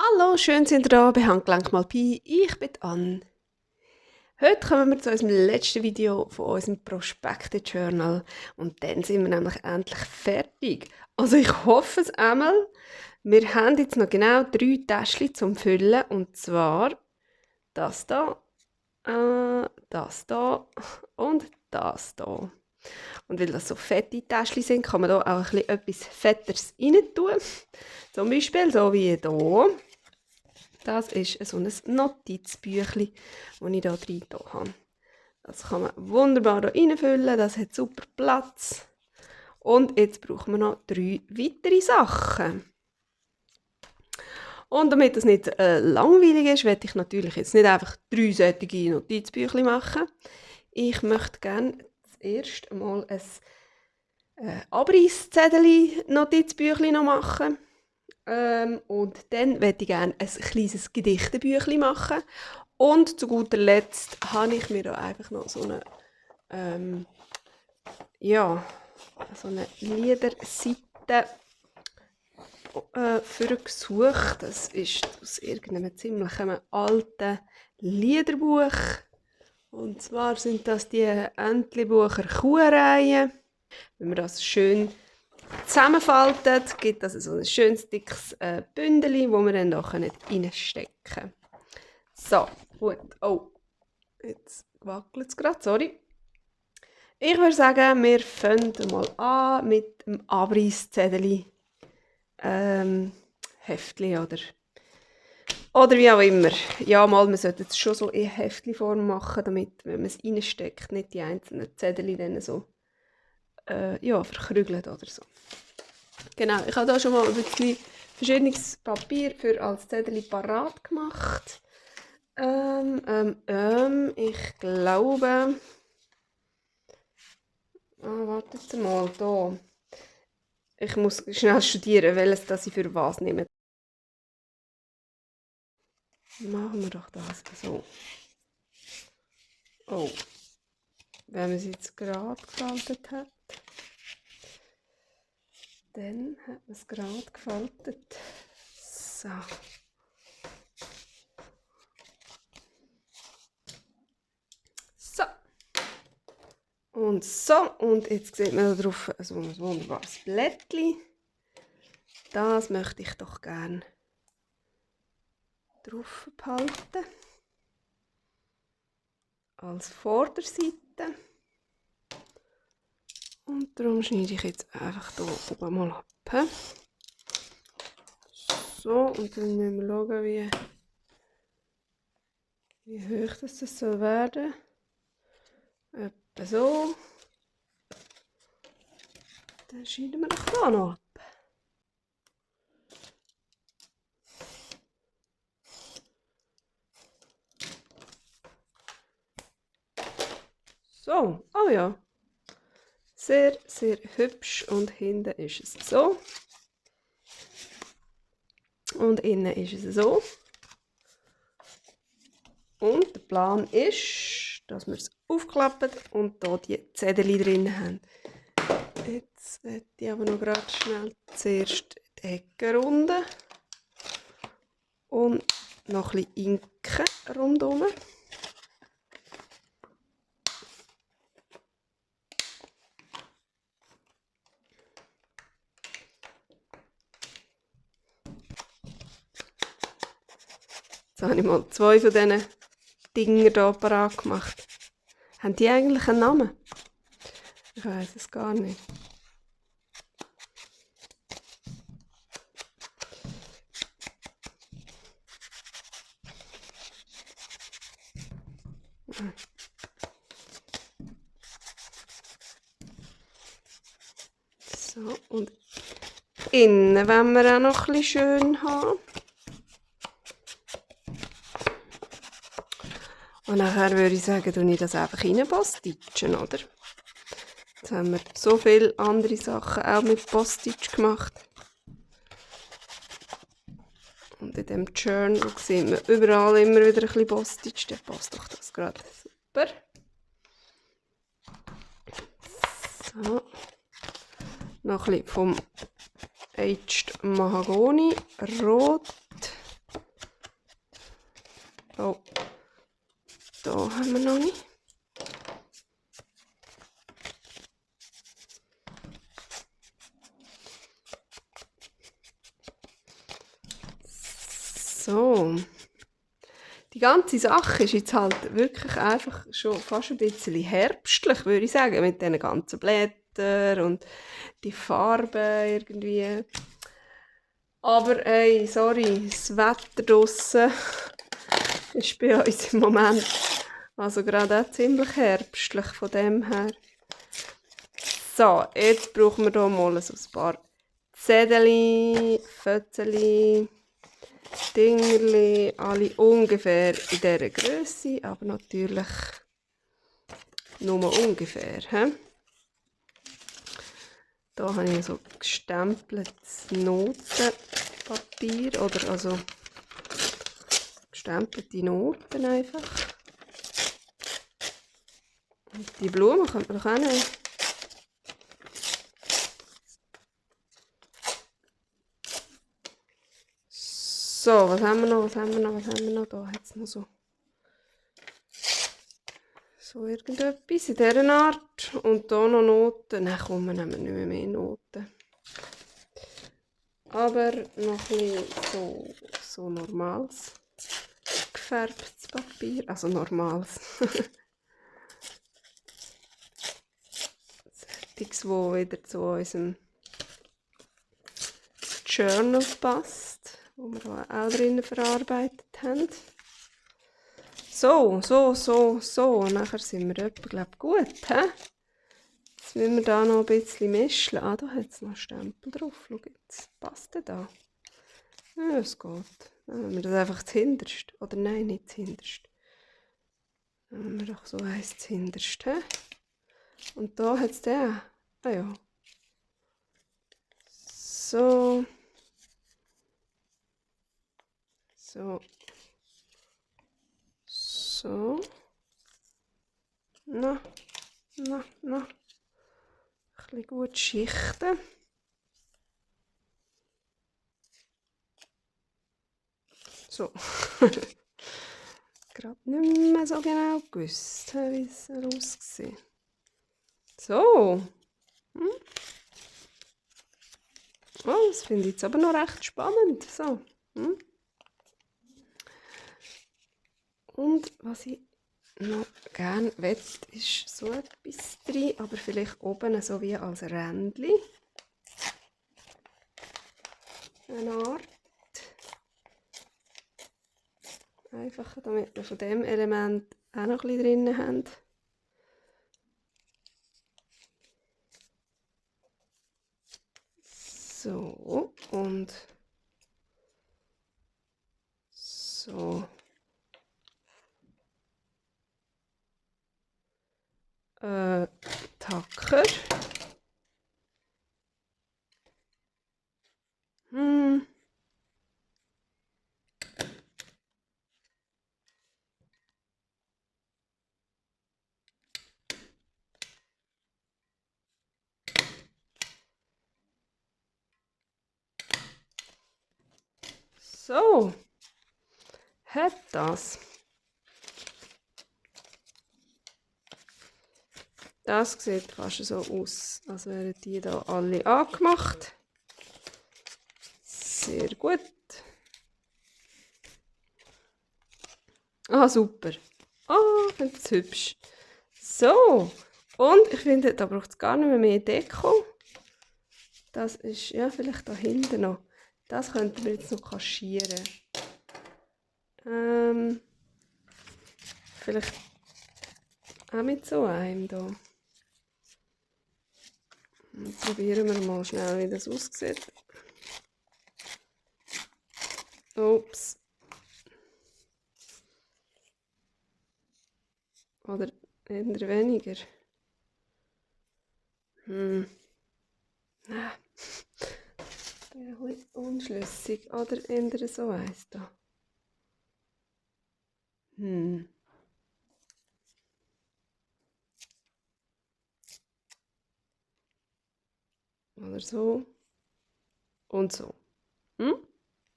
Hallo, schön sind ihr da bei Handgelenk mal Pi. Ich bin Anne. Heute kommen wir zu unserem letzten Video von unserem Prospekte-Journal und dann sind wir nämlich endlich fertig. Also ich hoffe es einmal. Wir haben jetzt noch genau 3 Täschchen zum Füllen und zwar das da und das da. Und weil das so fette Täschchen sind, kann man da auch ein bisschen etwas Fetteres rein tun. Zum Beispiel so wie hier. Das ist so ein Notizbüchlein, das ich hier drin habe. Das kann man wunderbar hier reinfüllen, das hat super Platz. Und jetzt brauchen wir noch 3 weitere Sachen. Und damit das nicht langweilig ist, werde ich natürlich jetzt nicht einfach 3 solche Notizbüchlein machen. Ich möchte gerne zuerst einmal ein Abreißzettel-Notizbüchlein noch machen. Und dann möchte ich gerne ein kleines Gedichtebüchlein machen. Und zu guter Letzt habe ich mir da einfach noch so eine Liederseite für gesucht. Das ist aus irgendeinem ziemlich alten Liederbuch. Und zwar sind das die Entlebucher Kuhreihen. Wenn man das schön zusammenfaltet, gibt das so ein schönes dickes Bündel, wo wir dann da reinstecken können. So, gut. Oh, jetzt wackelt es gerade, sorry. Ich würde sagen, wir fangen mal an mit dem Abreißzettel, Heftli oder wie auch immer. Ja, man sollte es schon so in Heftli-Form machen, damit, wenn man es reinsteckt, nicht die einzelnen Zettel dann so verkrügelt oder so. Genau, ich habe da schon mal ein bisschen verschiedenes Papier für als Zettel parat gemacht. Ich glaube... wartet mal, da. Ich muss schnell studieren, welches das ich für was nehme. Machen wir doch das so. Oh. Wenn man es jetzt gerade gefaltet hat, dann hat man es gerade gefaltet. So. So. Und so. Und jetzt sieht man da drauf so ein wunderbares Blättchen. Das möchte ich doch gerne drauf behalten. Als Vorderseite. Und darum schneide ich jetzt einfach hier oben mal ab. So, und dann müssen wir schauen, wie hoch das soll werden. Etwa so. Dann schneiden wir doch hier noch ab. So, oh ja. Sehr, sehr hübsch und hinten ist es so. Und innen ist es so. Und der Plan ist, dass wir es aufklappen und hier die Zettel drin haben. Jetzt werde ich aber noch gerade schnell zuerst die Ecke runden. Und noch ein bisschen Inken rundherum. Jetzt habe ich mal 2 von diesen Dinger hier parat gemacht. Haben die eigentlich einen Namen? Ich weiß es gar nicht. So, und innen wollen wir auch noch ein bisschen schön haben. Und nachher würde ich sagen, tue ich das einfach rein postitschen, oder? Jetzt haben wir so viele andere Sachen auch mit Postitch gemacht. Und in diesem Journal sieht man überall immer wieder ein bisschen Postitch. Dann passt doch das gerade super. So. Noch ein bisschen vom Aged Mahagoni Rot. Oh, da haben wir noch nicht. So. Die ganze Sache ist jetzt halt wirklich einfach schon fast ein bisschen herbstlich, würde ich sagen, mit diesen ganzen Blättern und die Farben irgendwie. Aber ey, sorry, das Wetter draussen ist bei uns im Moment also gerade auch ziemlich herbstlich von dem her. So, jetzt brauchen wir hier mal so ein paar Zettel, Fötzeli, Dingerli, alle ungefähr in dieser Größe, aber natürlich nur ungefähr. He? Da habe ich so gestempeltes Notenpapier, oder also gestempelte Noten einfach. Und die Blumen könnte man doch auch nehmen. So, was haben wir noch? Da hat es noch so irgendetwas in dieser Art. Und hier noch Noten. Nein, komm, wir nehmen nicht mehr Noten. Aber noch ein bisschen so normales gefärbtes Papier. Also normales. Solches, wo wieder zu unserem Journal passt, wo wir auch drinnen verarbeitet haben. So. Nachher sind wir etwa, glaube ich, gut. He? Jetzt müssen wir da noch ein bisschen mischen. Ah, da hat es noch einen Stempel drauf. Schau jetzt. Passt der da? Ja, es geht. Dann nehmen wir das einfach zuhinterst. Oder nein, nicht zuhinterst. Dann nehmen wir doch so eins zuhinterst. He? Und da hat es den. Ah ja. So. So. So. Na. Ein bisschen gut schichten. So. Gerade nicht mehr so genau gewusst, wie es aussieht. So. Oh, das finde ich jetzt aber noch recht spannend. So. Und was ich noch gerne möchte, ist so etwas drin, aber vielleicht oben so wie als Rändchen. Eine Art. Einfach, damit wir von diesem Element auch noch ein bisschen drin haben. So, und so. Tacker. So. Hat das. Das sieht fast so aus, als wären die hier alle angemacht. Sehr gut. Ah, super. Ah, ich finde das hübsch. So. Und ich finde, da braucht es gar nicht mehr Deko. Das ist, ja, vielleicht da hinten noch. Das könnten wir jetzt noch kaschieren. Vielleicht auch mit so einem hier. Probieren wir mal schnell, wie das aussieht. Ups. Oder eher weniger. Nein. Ich bin ein bisschen unschlüssig. Oder eher so eins da. Oder so. Und so.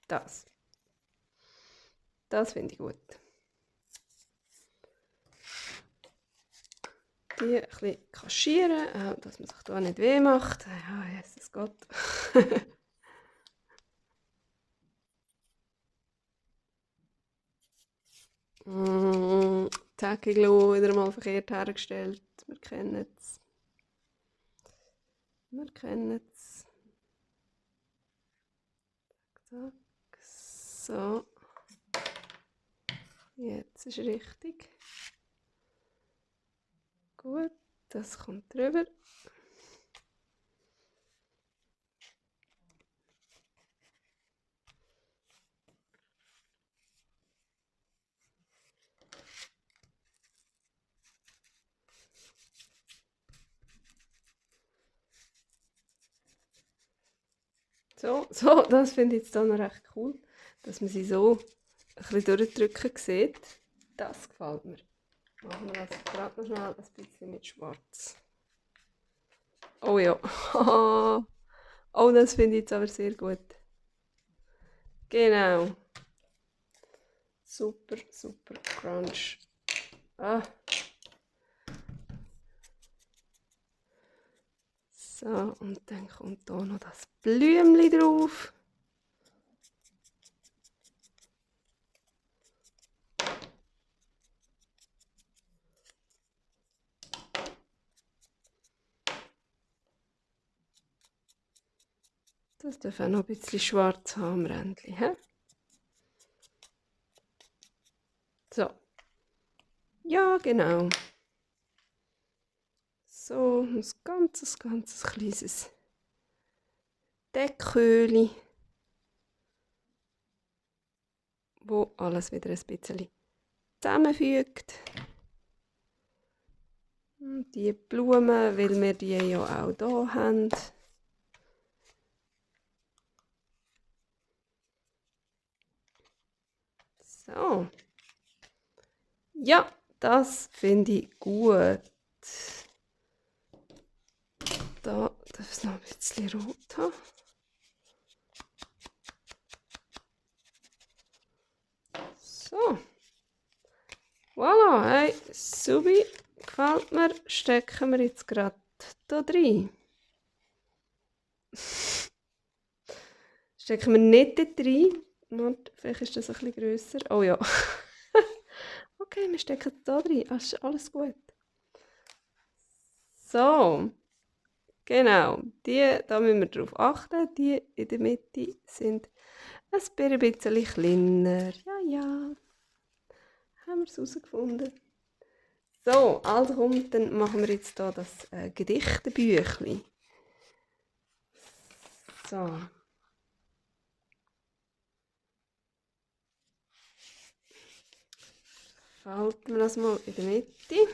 Das. Das finde ich gut. die ein bisschen kaschieren, auch, dass man sich da nicht weh macht. Ja, Jesus Gott. Tackiglo wieder mal verkehrt hergestellt. Wir kennen es. Wir kennen es. So. Jetzt ist richtig. Gut, das kommt drüber. So, das finde ich jetzt noch recht cool, dass man sie so ein bisschen durchdrücken sieht. Das gefällt mir. Machen wir das gerade noch schnell ein bisschen mit Schwarz. Oh ja. Oh, das finde ich jetzt aber sehr gut. Genau. Super, super Crunch. Ah. So, und dann kommt hier noch das Blümchen drauf. Das darf auch noch ein bisschen schwarz haben am Rändchen. He? So. Ja, genau. So, ein ganzes kleines Deckhöhli, wo alles wieder ein bisschen zusammenfügt. Und die Blumen, weil wir die ja auch hier haben. So. Ja, das finde ich gut. Da darf es noch ein bisschen rot haben. So. Voilà, hey, subi, gefällt mir. Stecken wir jetzt gerade hier rein. Stecken wir nicht dort rein. Und vielleicht ist das ein bisschen grösser. Oh ja. Okay, wir stecken es hier rein. Alles gut. So. Genau. Da müssen wir darauf achten. Die in der Mitte sind ein bisschen kleiner. Ja. Haben wir es herausgefunden. So, also komm, dann machen wir jetzt hier das Gedichtebüchlein. So. Falten wir das mal in der Mitte.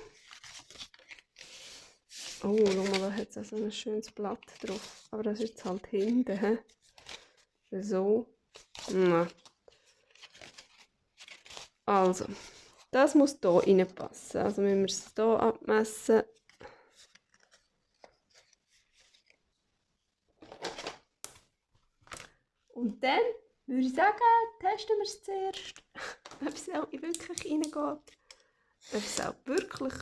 Oh, schau mal, da hat es auch so ein schönes Blatt drauf. Aber das ist jetzt halt hinten. He? So. Also, das muss hier reinpassen. Also müssen wir es hier abmessen. Und dann würde ich sagen, testen wir es zuerst, ob es auch wirklich reingeht. Ob es auch wirklich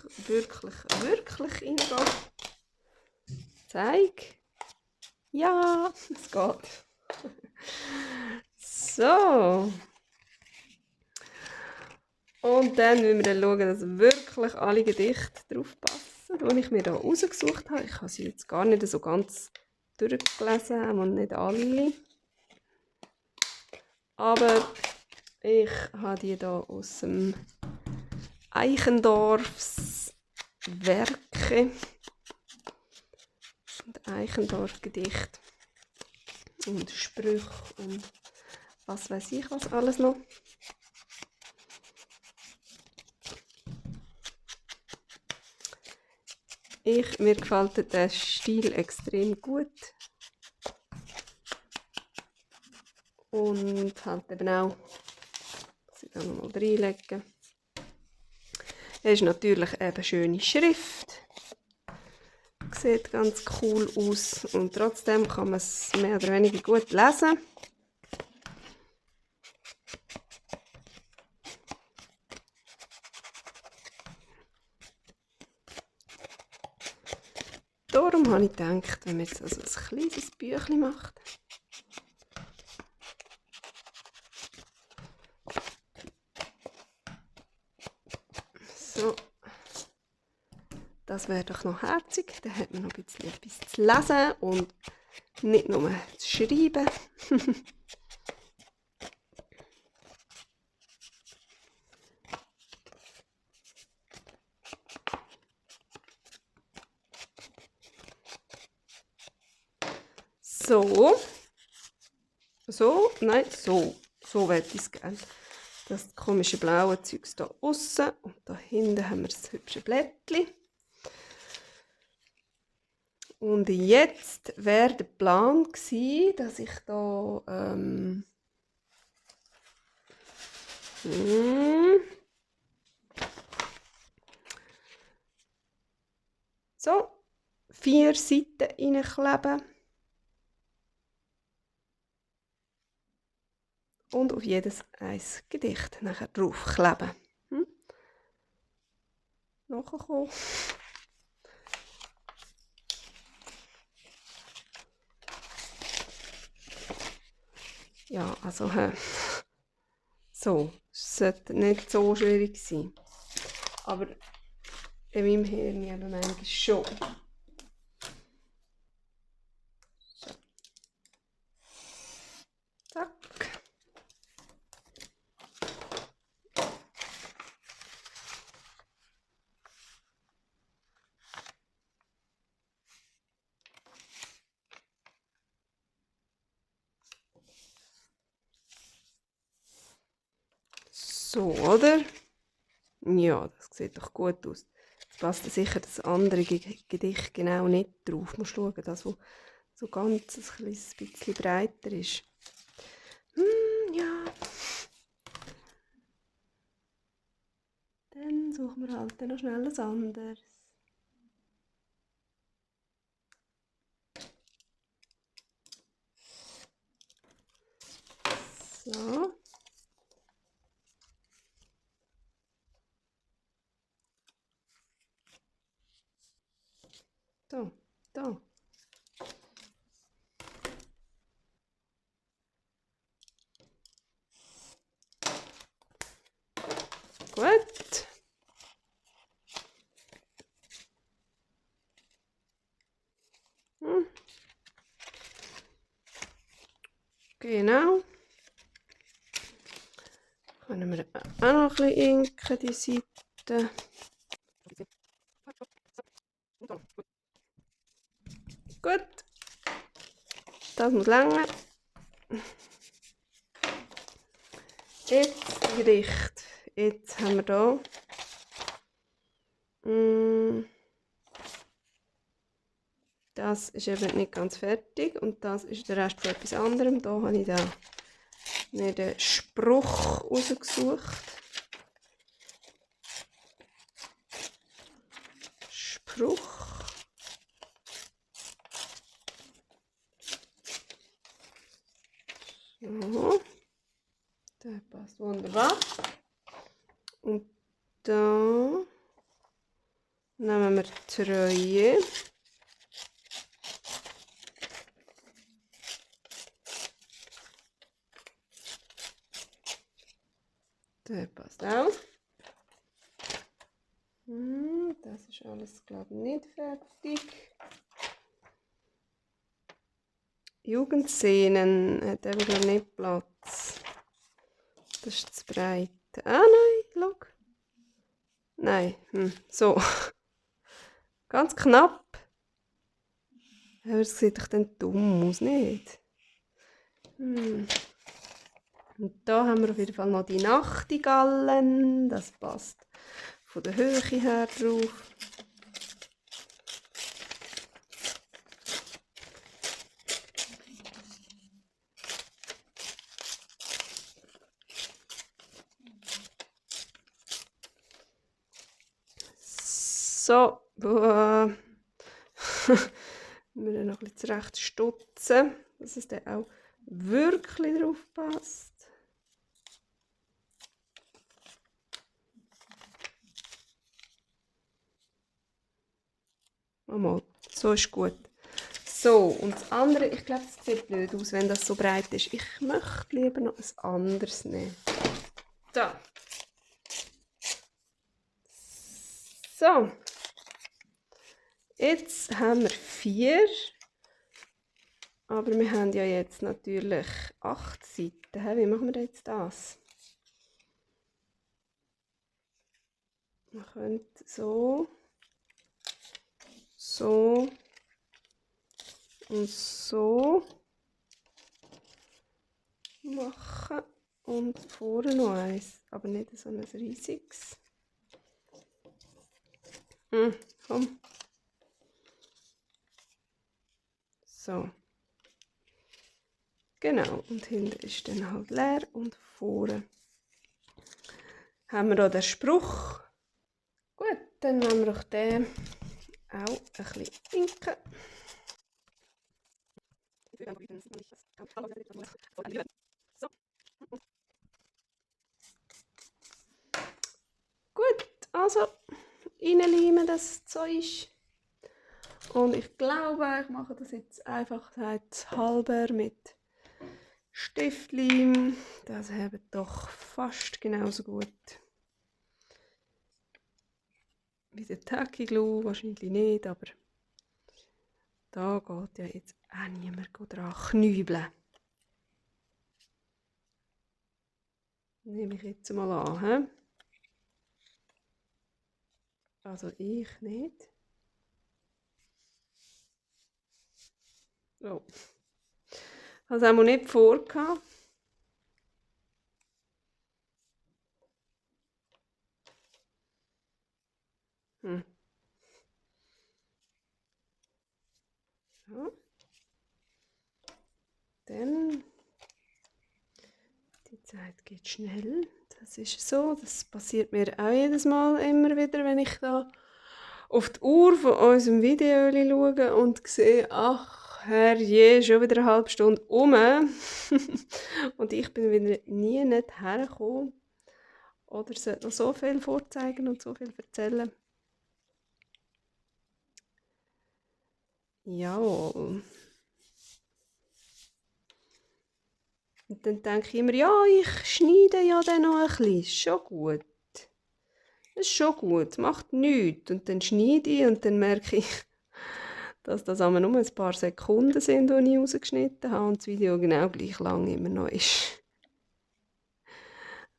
reingeht. Zeig. Ja, es geht. So. Und dann müssen wir schauen, dass wirklich alle Gedichte drauf passen, die ich mir hier rausgesucht habe. Ich habe sie jetzt gar nicht so ganz durchgelesen und nicht alle. Aber ich habe die hier aus dem Eichendorffs Werke. Und Eichendorff-Gedicht. Und Sprüche und was weiß ich was alles noch. Mir gefällt der Stil extrem gut. Und halt eben auch, muss ich da nochmal reinlegen. Es ist natürlich eben schöne Schrift. Sieht ganz cool aus und trotzdem kann man es mehr oder weniger gut lesen. darum habe ich gedacht, wenn man jetzt also ein kleines Büchlein macht. So. Das wäre doch noch herzig. Dann hat man noch ein bisschen etwas zu lesen und nicht nur zu schreiben. So. So, nein, so. So werde ich es gerne. Das komische blaue Zeugs hier außen und da hinten haben wir das hübsche Blättchen. Und jetzt wäre der Plan gewesen, dass ich da so 4 Seiten reinkleben. Und auf jedes ein Gedicht nachher draufkleben. Nachgekommen. Ja, also so, es sollte nicht so schwierig sein. Aber in meinem Hirn eben manchmal schon. So. Zack. So, oder? Ja, das sieht doch gut aus. Jetzt passt sicher das andere Gedicht genau nicht drauf. Musst schauen, das, wo so ganz ein kleines bisschen breiter ist. Ja. Dann suchen wir halt noch schnell ein anderes. So. Da, da. Gut. Genau. Können wir auch noch ein bisschen inken, die Seite. Gut. Das muss länger. Jetzt Gericht. Jetzt haben wir hier. Das ist eben nicht ganz fertig und das ist der Rest von etwas anderem. Hier habe ich da mir den Spruch rausgesucht. Spruch. So. Der passt wunderbar. Und da nehmen wir die Treue. Der passt auch. Das ist alles, glaube ich, nicht fertig. Jugendszenen hat eben, glaube ich, nicht Platz. Das ist zu breit. Ah, nein, schau. Nein, so. Ganz knapp. Aber es sieht doch dann dumm aus, nicht? Und da haben wir auf jeden Fall noch die Nachtigallen. Das passt von der Höhe her drauf. So, wir müssen noch ein bisschen zurecht stutzen, dass es dann auch wirklich drauf passt. Mal So ist gut. So, und das andere, ich glaube, es sieht blöd aus, wenn das so breit ist. Ich möchte lieber noch ein anderes nehmen. So. So. Jetzt haben wir 4. Aber wir haben ja jetzt natürlich 8 Seiten. Wie machen wir jetzt das? Man könnte so, so und so machen und vorne noch eins, aber nicht so ein riesiges. Komm. So. Genau, und hinten ist dann halt leer und vorne haben wir hier den Spruch. Gut, dann nehmen wir auch den auch ein bisschen inken. So. Gut, also reinleimen das Zeug. Und ich glaube, ich mache das jetzt einfach halber mit Stiftleim. Das hebt doch fast genauso gut wie der Tacky Glue. Wahrscheinlich nicht, aber da geht ja jetzt auch niemand dran knübeln. Nehme ich jetzt mal an. He? Also ich nicht. Oh. Das haben wir nicht vorgehabt. So. Dann, die Zeit geht schnell. Das ist so, das passiert mir auch jedes Mal immer wieder, wenn ich da auf die Uhr von unserem Video schaue und sehe, ach herrje, schon wieder eine halbe Stunde um. Und ich bin wieder nie nicht hergekommen. Oder sollte noch so viel vorzeigen und so viel erzählen. Jawohl. Und dann denke ich immer, ja, ich schneide ja dann noch ein bisschen. Ist schon gut. Das ist schon gut, macht nichts. Und dann schneide ich und dann merke ich, dass das nur ein paar Sekunden sind, die ich rausgeschnitten habe und das Video genau gleich lang immer noch ist.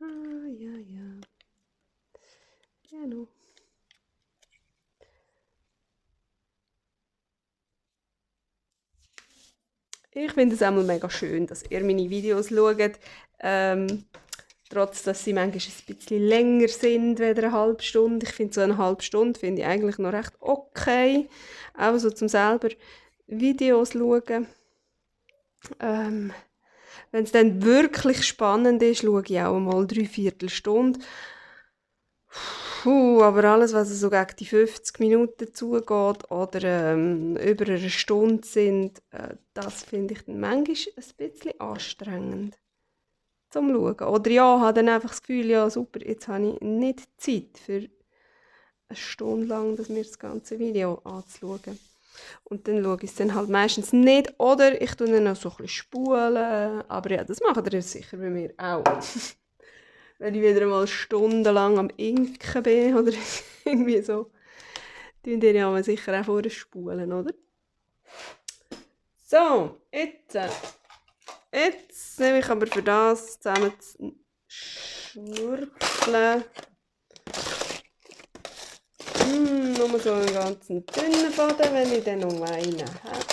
Ah, ja, ja. Genau. Ich finde es auch mega schön, dass ihr meine Videos schaut. Trotz, dass sie manchmal ein bisschen länger sind als eine halbe Stunde. Ich finde so eine halbe Stunde finde ich eigentlich noch recht okay. Auch so zum selber Videos schauen. Wenn es dann wirklich spannend ist, schaue ich auch mal 3/4 Stunde. Aber alles, was so gegen die 50 Minuten zugeht oder über eine Stunde sind, das finde ich dann manchmal ein bisschen anstrengend zum Schauen. Oder ja, habe dann einfach das Gefühl, ja super, jetzt habe ich nicht Zeit für eine Stunde lang das ganze Video anzuschauen. Und dann schaue ich es dann halt meistens nicht. Oder ich tue dann noch so ein bisschen spulen. Aber ja, das macht ihr sicher bei mir auch. Wenn ich wieder mal stundenlang am Inken bin oder irgendwie so, tun ihr ja sicher auch vorher spulen, oder? So, jetzt nehme ich aber für das zusammen zu schnurkeln. Nur so einen ganzen dünnen Faden, wenn ich dann noch einen habe.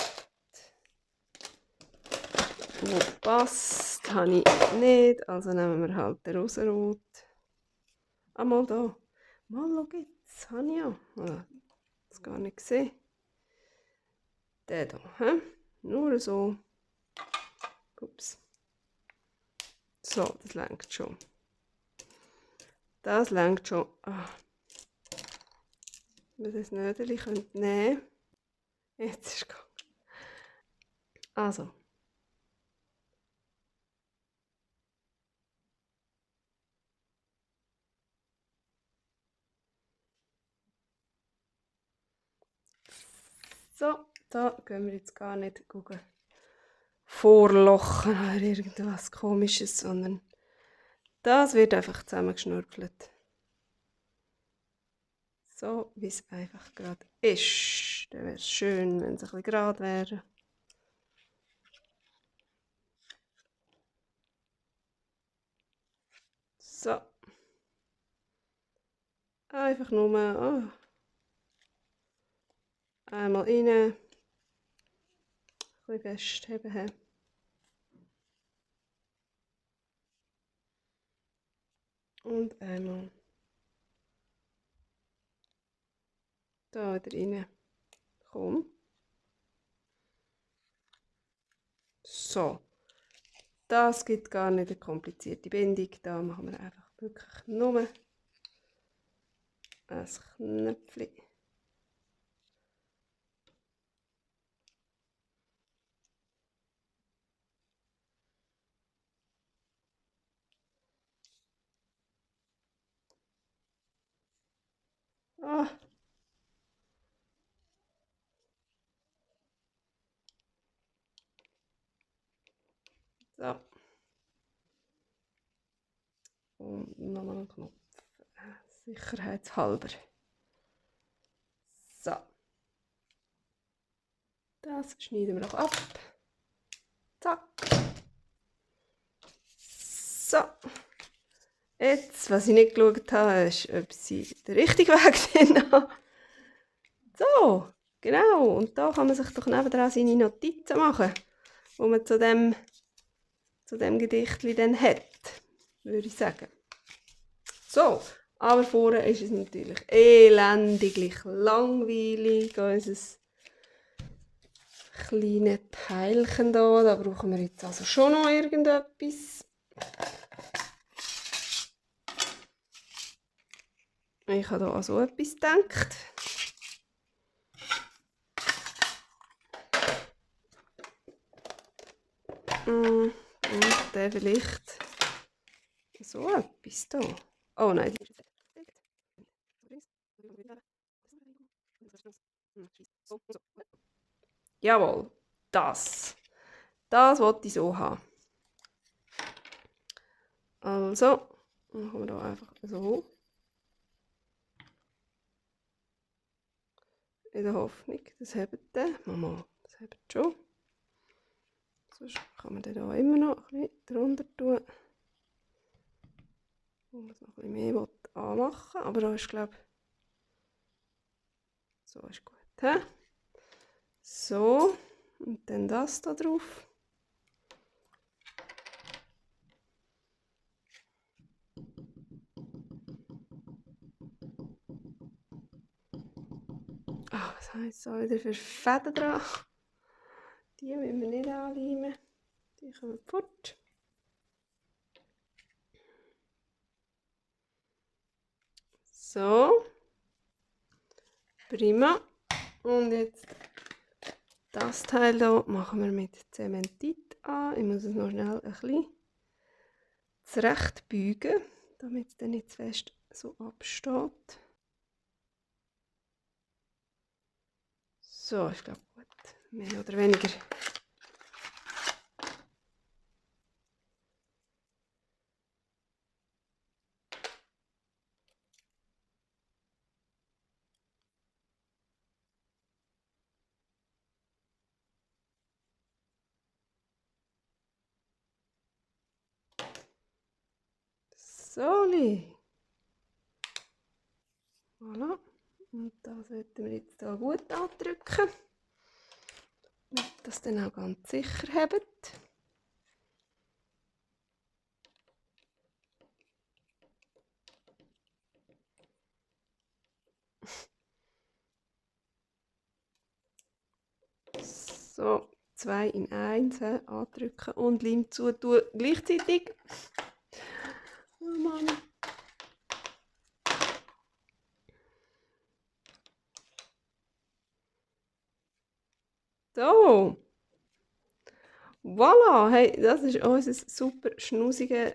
Der passt, habe ich nicht, also nehmen wir halt den Rosenrot. Ah, mal da. Mal, schau jetzt, habe ich ja. Das gar nicht gesehen. Der hier, hä? Nur so. Ups. So, das reicht schon. Das reicht schon. Wenn ich das Nödeli nehmen. Jetzt ist es gegangen. Also. So, da gehen wir jetzt gar nicht gucken, vorlochen oder irgendwas Komisches, sondern das wird einfach zusammengeschnürpelt. So, wie es einfach gerade ist. Dann wäre es schön, wenn es ein bisschen gerade wäre. So. Einfach nur einmal rein. Ein bisschen festheben. Und einmal da wieder rein. Komm. So. Das gibt gar nicht eine komplizierte Bindung. Da machen wir einfach wirklich nur ein Knöpfchen. Ah. So. Und nochmal einen Knopf. Sicherheitshalber. So. Das schneiden wir noch ab. Zack. So. Jetzt, was ich nicht geschaut habe, ist, ob sie den richtigen Weg sind. So, genau. Und da kann man sich doch nebenan seine Notizen machen, die man zu dem Gedichtli dann hat, würde ich sagen. So, aber vorne ist es natürlich elendiglich langweilig, unser kleines Teilchen da. Da brauchen wir jetzt also schon noch irgendetwas. Ich habe da an so etwas gedacht. Und der vielleicht so etwas da. Oh nein, die ist jawohl, das. Das wollte ich so haben. Also, machen wir da einfach so. In der Hoffnung, das hebt der. Mama, das hebt schon. Sonst kann man den da immer noch ein bisschen drunter tun. Wenn man es noch ein bisschen mehr anmachen will. Aber da ist, glaube ich, so ist gut. He? So, und dann das da drauf. Ah, was heisst da wieder für Fäden dran? Die müssen wir nicht anleimen. Die kommen fort. So. Prima. Und jetzt das Teil hier machen wir mit Zementit an. Ich muss es noch schnell ein bisschen zurechtbeugen, damit es dann nicht zu fest so absteht. So, ich glaube gut. Mehr oder weniger. Soli. Voilà. Und das sollten wir jetzt hier gut andrücken, damit das dann auch ganz sicher hebt. So, 2 in 1 andrücken und Leim zutun gleichzeitig. Oh Mann. So. Voilà, hey, das ist unser super schnusiges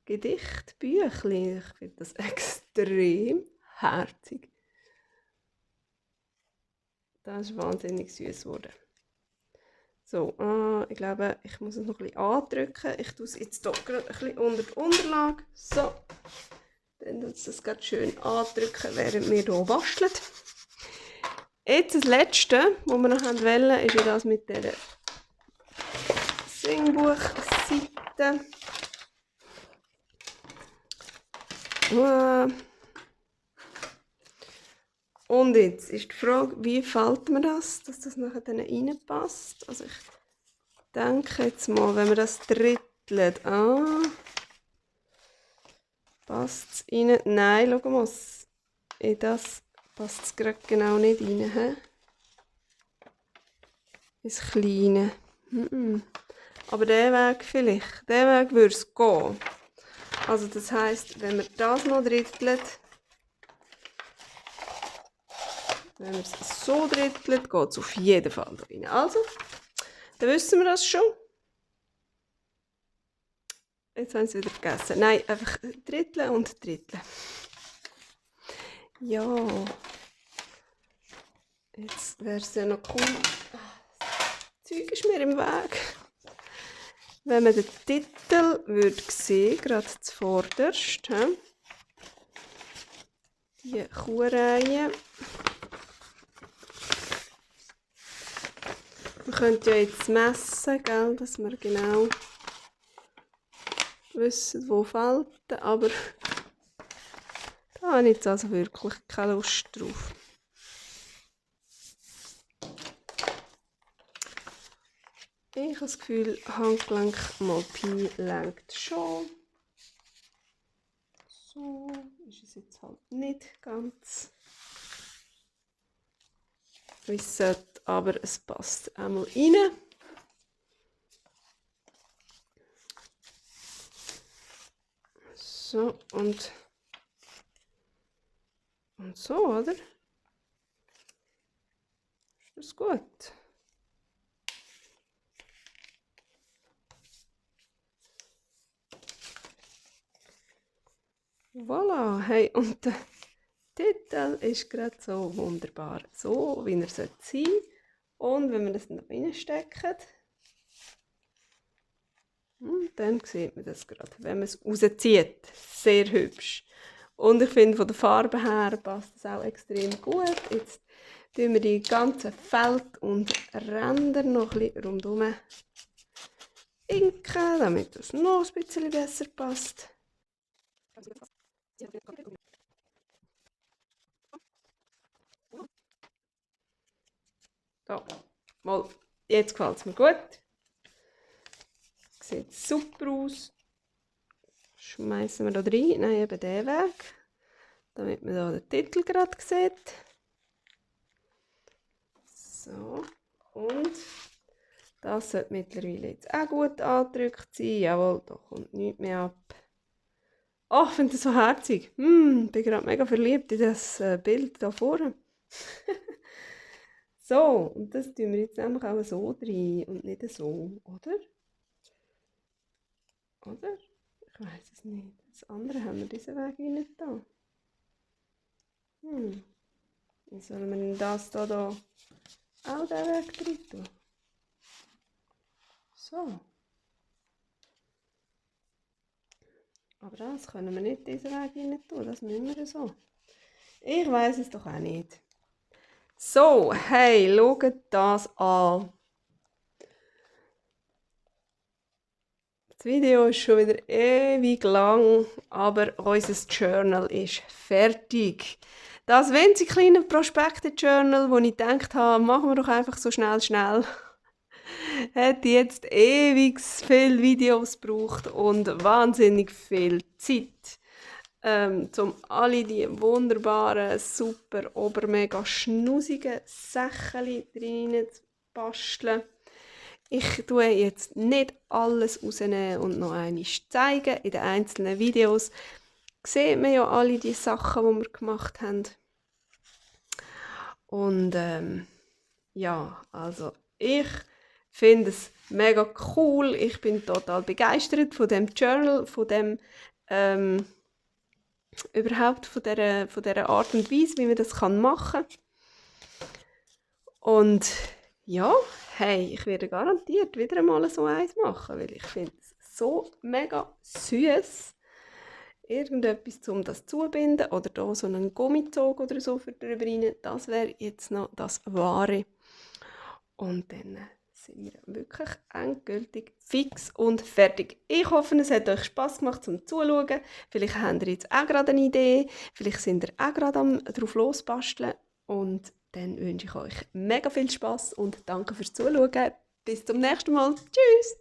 Gedichtbüchlein. Ich finde das extrem herzig. Das ist wahnsinnig süß geworden. So, ich glaube, ich muss es noch ein bisschen andrücken. Ich tue es jetzt hier gerade ein bisschen unter die Unterlage. So, dann tut es das gerade schön andrücken, während wir hier basteln. Jetzt das Letzte, was wir noch wollen, ist ja das mit dieser Singbuchseite. Und jetzt ist die Frage, wie falten wir das, dass das nachher dann reinpasst. Also ich denke jetzt mal, wenn wir das dritteln, passt es rein? Nein, schau mal, in das passt es gerade genau nicht rein. He? Ins Kleine. Aber der Weg vielleicht, der Weg würde es gehen. Also das heisst, wenn wir das noch drittelt, wenn wir es so drittelt, geht es auf jeden Fall da rein. Also, dann wissen wir das schon. Jetzt haben sie es wieder vergessen. Nein, einfach dritteln und dritteln. Ja. Jetzt wäre es ja noch cool. Das Zeug ist mir im Weg. Wenn man den Titel würde sehen, gerade zuvorderst, die Kuhreihe. Man könnte ja jetzt messen, gell, dass wir genau wissen, wo falten, aber da habe ich jetzt also wirklich keine Lust drauf. Ich habe das Gefühl, Handgelenk mal Pi lenkt schon. So ist es jetzt halt nicht ganz, wie es sollte, aber es passt einmal rein. So, und so, oder? Ist das gut? Voilà, hey, und der Titel ist gerade so wunderbar, so wie er sein sollte. Und wenn wir das noch reinstecken, dann sieht man das gerade, wenn man es rauszieht. Sehr hübsch. Und ich finde, von der Farbe her passt es auch extrem gut. Jetzt tun wir die ganzen Feld und Ränder noch ein bisschen rundherum inken, damit es noch ein bisschen besser passt. So, mal, jetzt gefällt es mir gut. Sieht super aus. Schmeißen wir da rein, nein, eben den Weg, damit man da den Titel gerade sieht. So, und das sollte mittlerweile jetzt auch gut angedrückt sein. Jawohl, da kommt nichts mehr ab. Oh, ich finde das so herzig. Ich bin gerade mega verliebt in das Bild da vorne. So, und das tun wir jetzt nämlich auch so rein und nicht so, oder? Oder? Ich weiß es nicht. Das andere haben wir diesen Weg nicht da. Wie sollen wir denn das da auch den Weg drin tun? So. Aber das können wir nicht diesen Weg rein tun. Das müssen wir so. Ich weiß es doch auch nicht. So, hey, schaut das an. Das Video ist schon wieder ewig lang, aber unser Journal ist fertig. Das winzig kleine Prospekte-Journal, wo ich gedacht habe, machen wir doch einfach so schnell. Hat jetzt ewig viele Videos gebraucht und wahnsinnig viel Zeit, um alle die wunderbaren, super, obermega schnusigen Sachen drin zu basteln. Ich tue jetzt nicht alles rausnehmen und noch einmal zeigen. In den einzelnen Videos sieht man ja alle die Sachen, die wir gemacht haben. Und ja, also ich finde es mega cool. Ich bin total begeistert von dem Journal, von dem überhaupt von dieser Art und Weise, wie man das machen kann. Und ja, hey, ich werde garantiert wieder einmal so eins machen, weil ich finde es so mega süß. Irgendetwas, um das zubinden oder da so einen Gummizug oder so für drüber rein. Das wäre jetzt noch das Wahre. Und dann sind wir wirklich endgültig fix und fertig. Ich hoffe, es hat euch Spass gemacht zum Zuschauen. Vielleicht habt ihr jetzt auch gerade eine Idee. Vielleicht sind ihr auch gerade drauf losbasteln. Und dann wünsche ich euch mega viel Spass und danke fürs Zuschauen. Bis zum nächsten Mal. Tschüss!